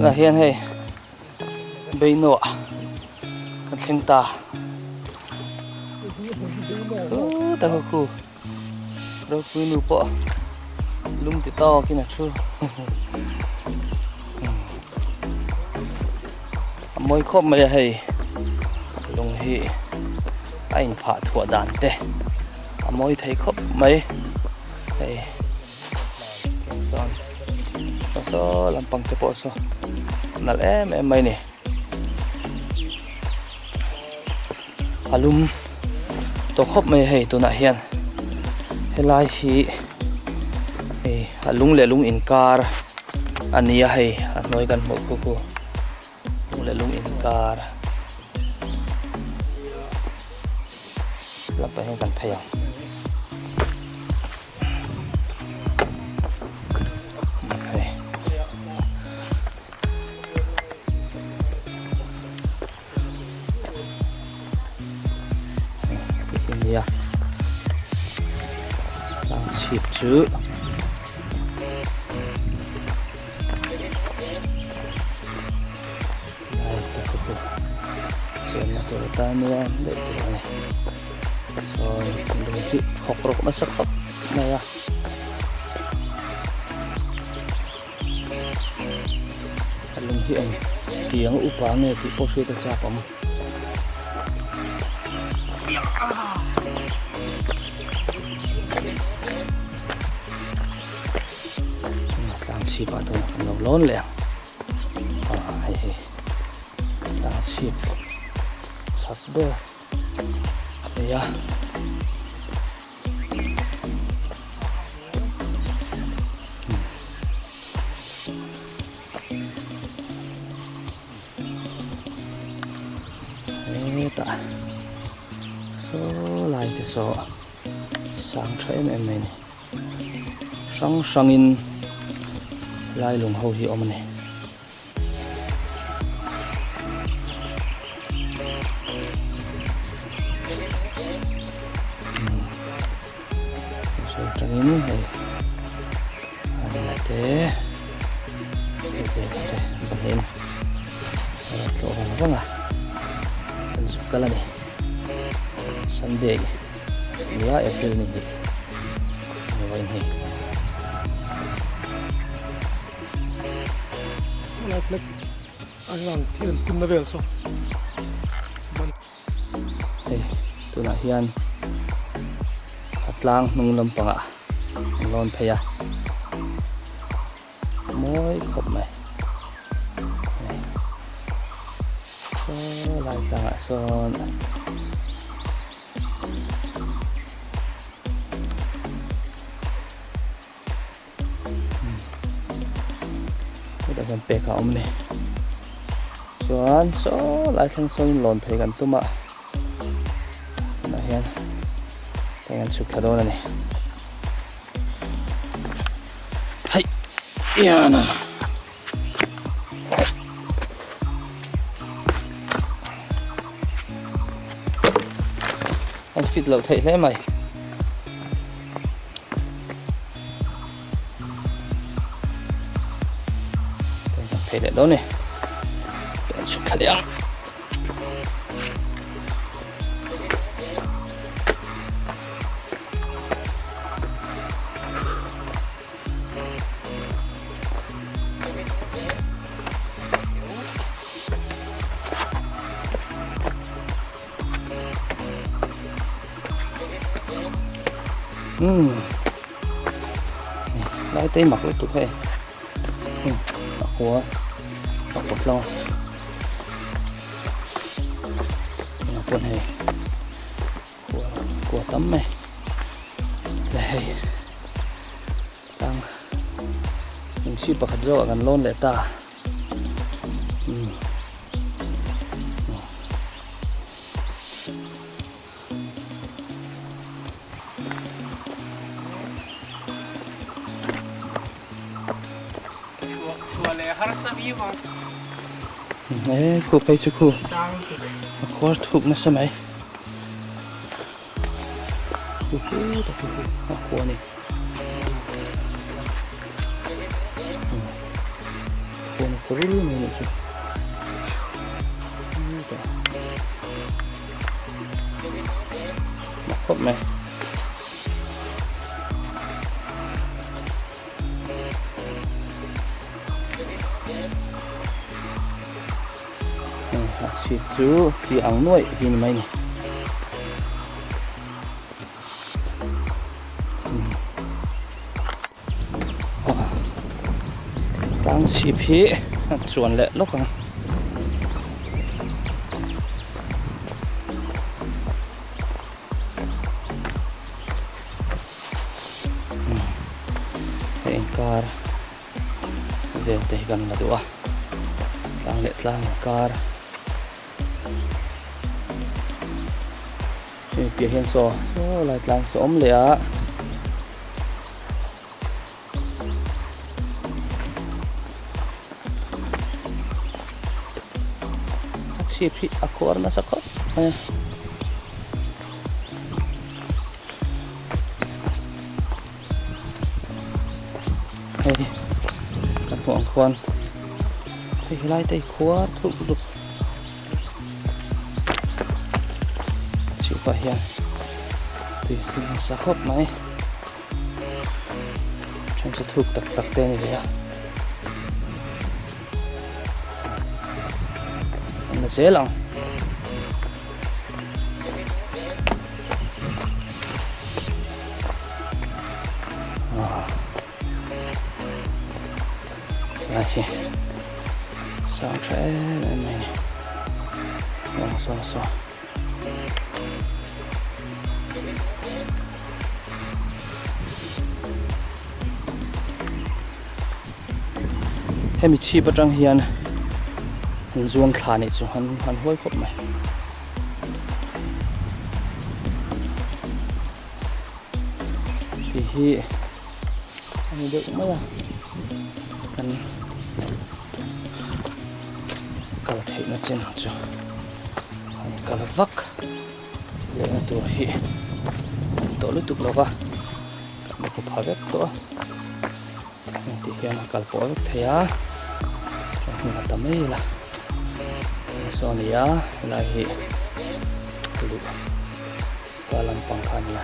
Tunah hian hei Beino ah kan thleng ta. Khuta khu khu ropui nu pawh lum ti tawkin a thu. A mawi khawp mai a hei lung hi a inphah thuah dan te a mawi thei khawp mai hei. Chuan saw lampang te pawh saw nalh em em mai a ni. A lum tawh khawp mai a hei tunah hian helai hi hei a lung leh lung inkar a ni a hei a hnuai kan hmuh khu khu lung leh lung inkar lampang hian kan phei ang. Nia tlang chhip chu lai te chu chhiarna tur atan hian daih tur a ni. Sawn lung hi thawk rawk nasa khawp mai a. A lung hi eng tiang upa nge tih pawh hriat a chak awm. Tlang chhip ah chuan kan lo lawn leh ang. Hei hi tlang chhip chhak ber a nei a. Hetah saw lai te saw sang tha em em mai a ni. Hrang hrangin lai lung ho hi a awm a ni. Sawi tangin hei a te te te pahnihin a rawn tlawh vang vang a an zuk kal a ni Sunday nia April ni hnih ni vawi hnih. Hei tunah hian a tlang hnung lampangah an lawn phei a mawi khawp mai hei saw lai tlangah sawn hetah hian pek a awm a ni chuan saw lai thleng sawn in lawn phei kan tum a tunah hian heng an chhuk thla dawn a ni hei iana an fit loh theih hle mai. Phei leh dawn ni. Kan chhuk thla leh ang. Umm lai te mak lutuk hei umm a kua a kawt tlang a tunah pawn hei kua kua tam mai le hei tlang lungchhip pakhat zawk ah kan lawn leh ta umm. He khu phei chu khu a khuar thuk nasa mai khu khu tak hi khu a khua a ni. rul mai anih chu mak khawp mai. A chhip chu khi ang nuaih hi ni mai ni. Tlang chhip hi a chuan leh lawk ang. Hei inkar vel te hi kan la duh a tlang leh tlang inkar hemi piah hian saw saw lai tlang saw awm leh a. A chhip hi a khuar nasa khawp mai a. Hei kan hmuh ang khuan hei helai te hi khuar thuk lutuk a chhipah hian tui a tling nasa khawp mai. Then chu thuk tak tak te a ni ve a. An la zel ang. Lai hi sang tha em em mai a ni. Saw saw saw. Hemi chhip atang hian an zuang thla nih chu an han huai khawp mai. Tih hi a ni deuh mai a kan kal theihna chin ang chu an kal vak lehna tur hi tawh lutuk lo va kan la pha vek tawh a heng tih hian a kal pawh vek thei a chuan hmun a ta mai ila saw a ni a helai hi luh ta lampang kha a ni a.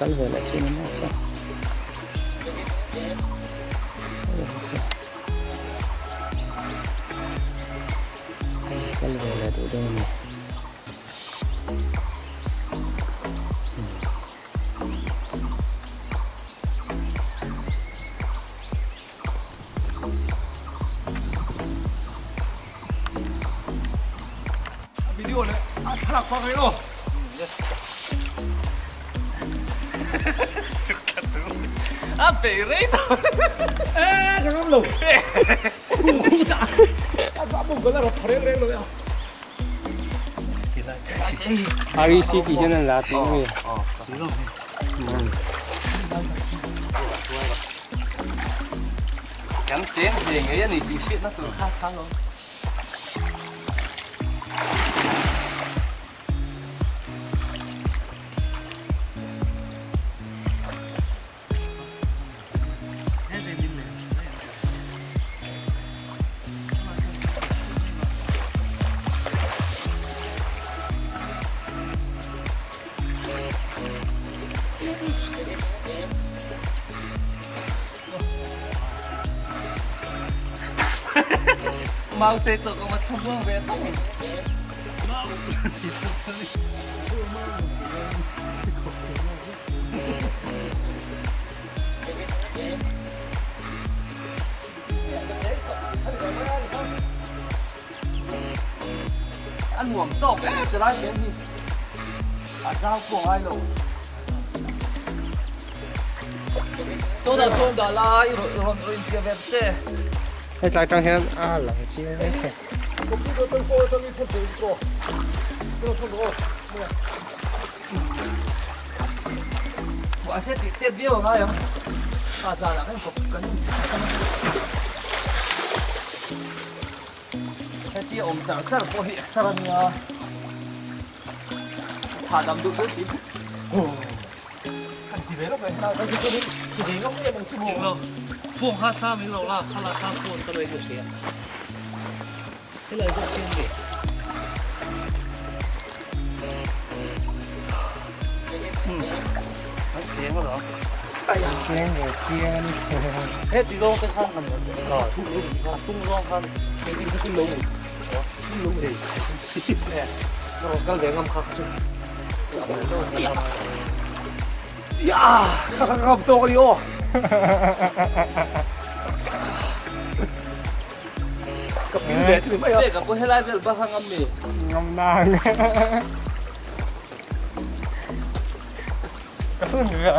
Kal ve leh thin a maw saw kal ve leh duh dawn a ni. Video leh a thlalak pah ngai aw. A bei rei tawh. E ka ngam lo. A va bawk ka la rawt reng reng lo ya. REC tih hian an la tih mai. Kan cheng ve ngei a ni tih hriatna tur kha kha lo. Mau se to ko ma thum ve ta ni. A nuam tawk em ti lai hian hi a zau pawh ngai lo. Saw dah sawn dah la i rawn rawn inchhiar ve che. Hei tlai tang hian a lang chiang mai thei. Computer tang pawh atangin thawk thei tawh. Thawk rawh. Mahse tih tet viau a ngai ang. A zanah khan kawp kan Hetia awm char char pawh hi exer a nia. Hahdam duh chu ti. Kan ti ve lawk mai. Kan ti chuan ti ve ngam em ang chu maw. Englo. Phone kha thla min lo la, khala kha phone ka lei chu hria. Helai zawk hian nge. An cheng alawm. Cheng ve chiang a ni. He ti zawng te khan kan a tung zawng khan engtin kha tin lo nei. Tin lo nei. Ka rawn kal ve ngam kha kha chu. Ya! Kha kha ngam tawk a ni aw. Ka pil ve chu ni mai a. Peka pawh helai vel bak a ngam mi. Ngam nang. Ka hun ve.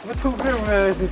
Va thuk reuh ve.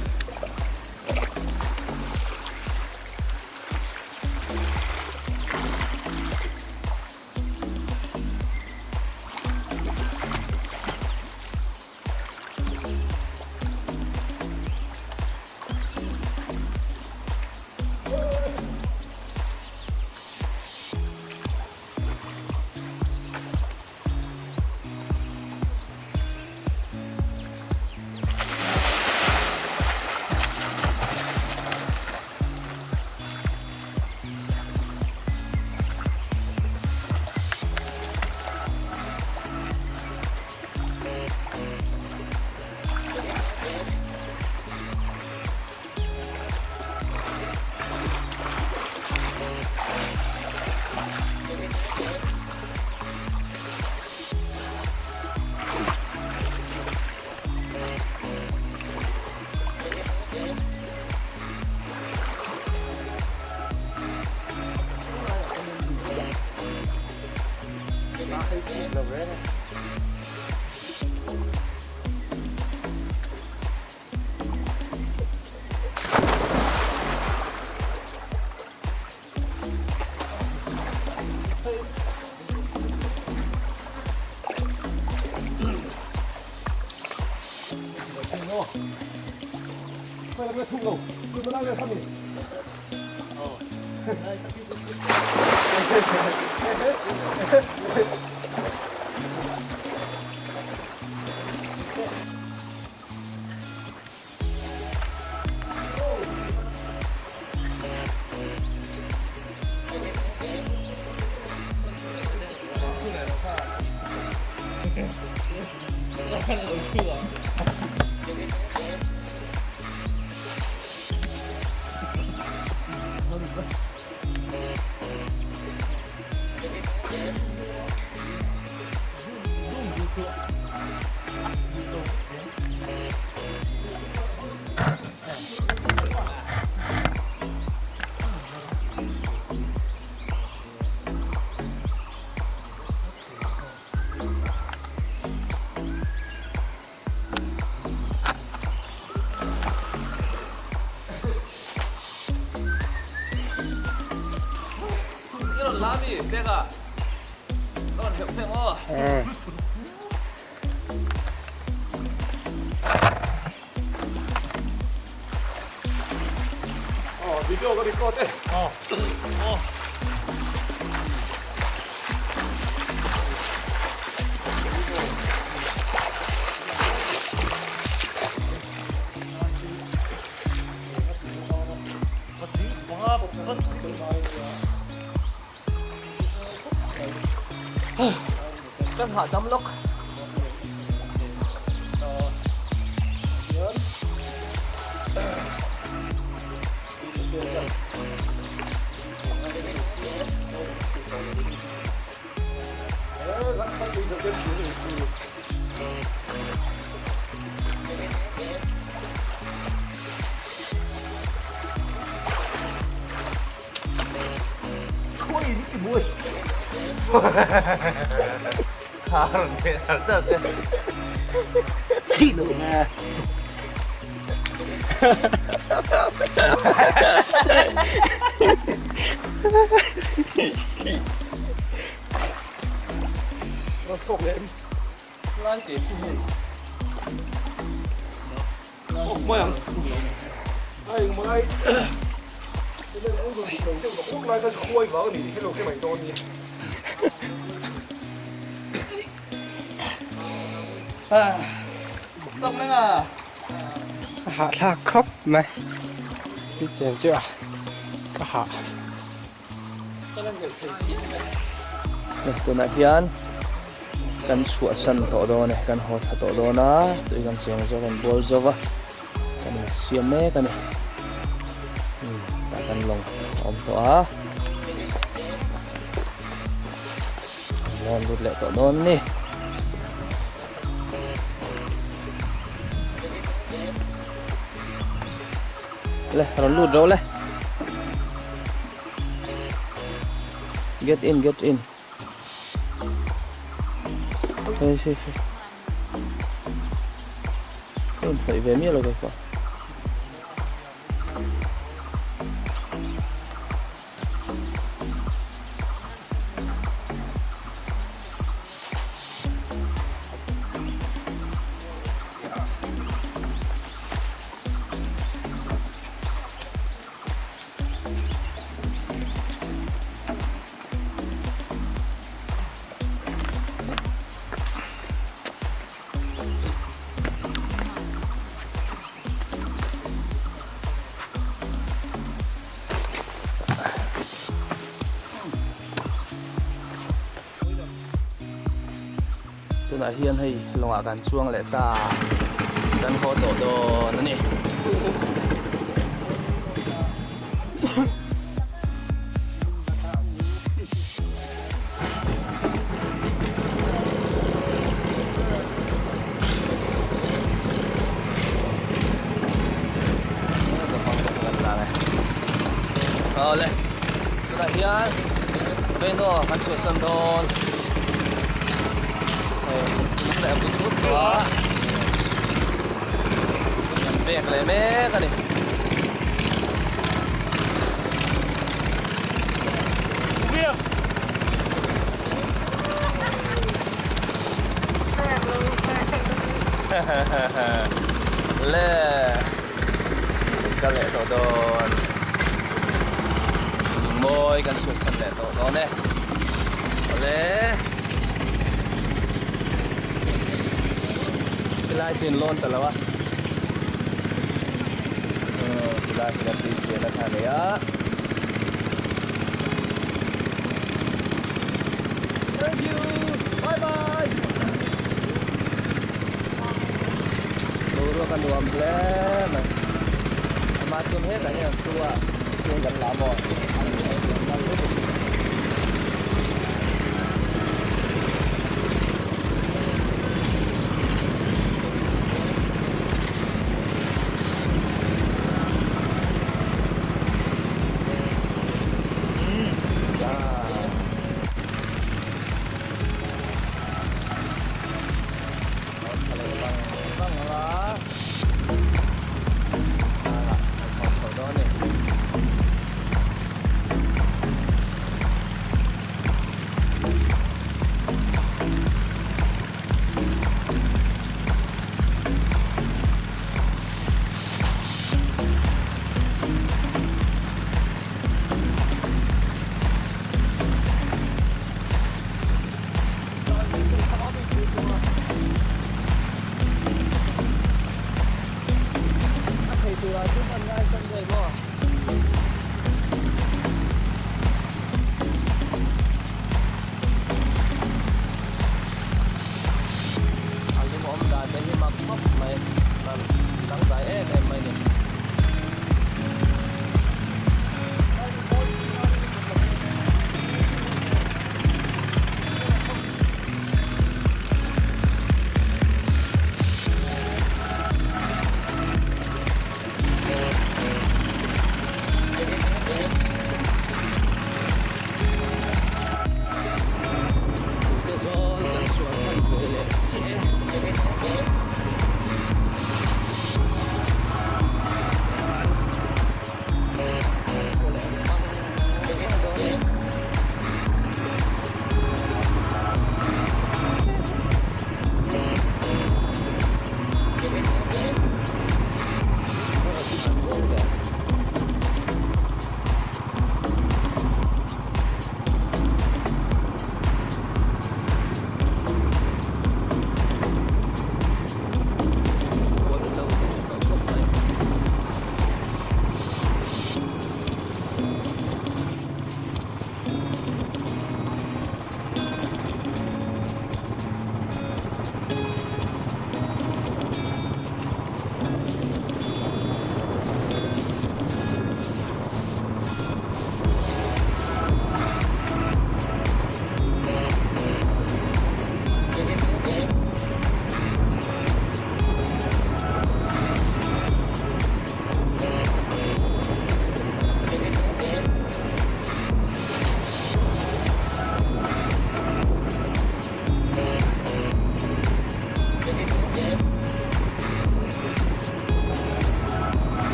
I rawn la mi pek a, ka rawn hleuh pheng aw. Video ka record e. Kan hahdam lawk. Kha rawn theh char char che. Chih lo na. Lai te chu hei. Mai ang. Ai mai. Lai kha khuai vang a ni hi lo hre mai dawn ni. A hahthlak khawp mai. Ni chen chu a ka hah. Tunah hian kan chhuahsan tawh dawn e, kan haw thla tawh dawn a, tui kan cheng zo kan bual zo va, kan insiam mek a ni. Tah kan lawng a awm tawh a, kan lawn lut leh tawh dawn a ni. Le, rawn lut ro le. Get in, get in. Hei, hei, hei. Ka inhawih ve miah lo kei pawh. Tunah hian hei lawngah kan chuang leh ta kan haw tawh dawn a ni. Awle tunah hian Veno kan chhuahsan dawn hei lung leh vut vut tawh a kan pek leh mek a ni. Le ka leh tawh dawn lungmawi kan chhuahsan leh tawh dawn e awle tilai chu in lawn ta lo a tilai hi kan tui chian a kha nei a. Thank you. Bye bye. Boruak a nuam hle mai. Amah chuan hetah hian an thu a, chuan kan la maw?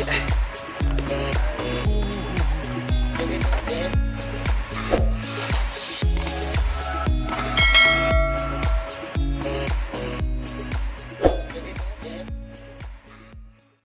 chiah.